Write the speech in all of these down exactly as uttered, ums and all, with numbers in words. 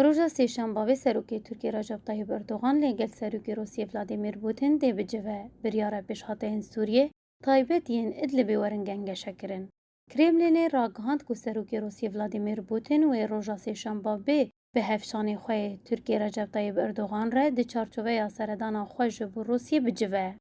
Roja Sêşemba vê serokê Tirkiyê Recep Tayyip Erdogan lê gel serokê Rûsiyê Vladimir Putin dê bi cive biryara pêşhateyên Sûriyê taybet yên Idlibê werin gengeşekirin. Kremlînê ragihand ku serokê Rûsiyê Vladimir Putin wê roja Sêşemba bê bi hevşanê xwe yê Tirkiyê Recep Tayyip Erdogan re di çarçoveya seredana xwe ji bo Rûsiyê bi cive.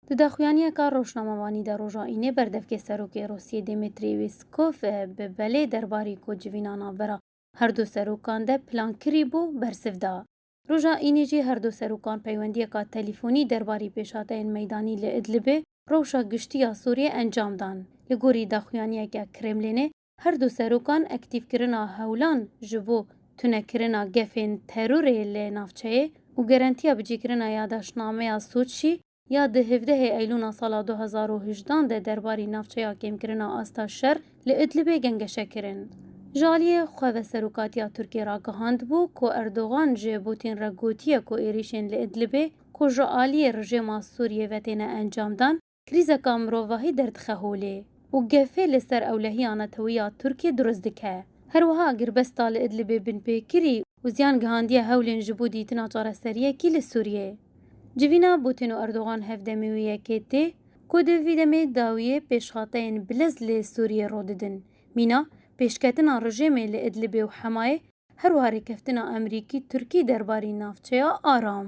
Di daxuyaniyeka rojnamevanî de roja Înê berdevkê serokê Rûsiyê Dmitry Peskov bi belê derbarî ku civîna navbera her du serokan de plan kirîbû bersiv da. Roja Înê jî her du serokan peywendiyeka telîfonî derbarî pêşhateyên meydanî li Idlibê, rewşa giştî ya Sûriyê encam dan. Li gorî daxuyaniyeke Kremlînê, her du serokan aktîfkirina hewlan ji bo tunekirina gefên terorê li navçeyê û garantiya bicîkirina yadaşnameya Soçî ya di hevdehê Eylûna sala du hezar û hejdan de derbarî navçeya kêmkirina asta şer li Idlibê gengeşe kirin. Ji aliyê xwe veserokatiya Tirkiyê ragihandibû ku Erdogan ji Putin re gotiye ku êrîşên li Idlibê ku ji aliyê rejêma Sûriyê ve têne encamdan, krîzeka mirovahî derdixe holê û gefê li ser ewlehiya netewî ya Tirkiyê dirust dike. Her wiha girbesta li Idlibê binpêkirî û ziyan gihandiye hewlên ji bo dîtina çareseriyekî li Sûriyê. Civîna Putin û Erdogan hevdemê wê yekê tê ku di vî demê dawiyê pêşhateyên biliz li Sûriyê ro didin. Mîna pêşketina rejêmê li Idlibê û Hemayê, her wiha rêkeftina Amerîkî-Tirkî derbarî navçeya aram.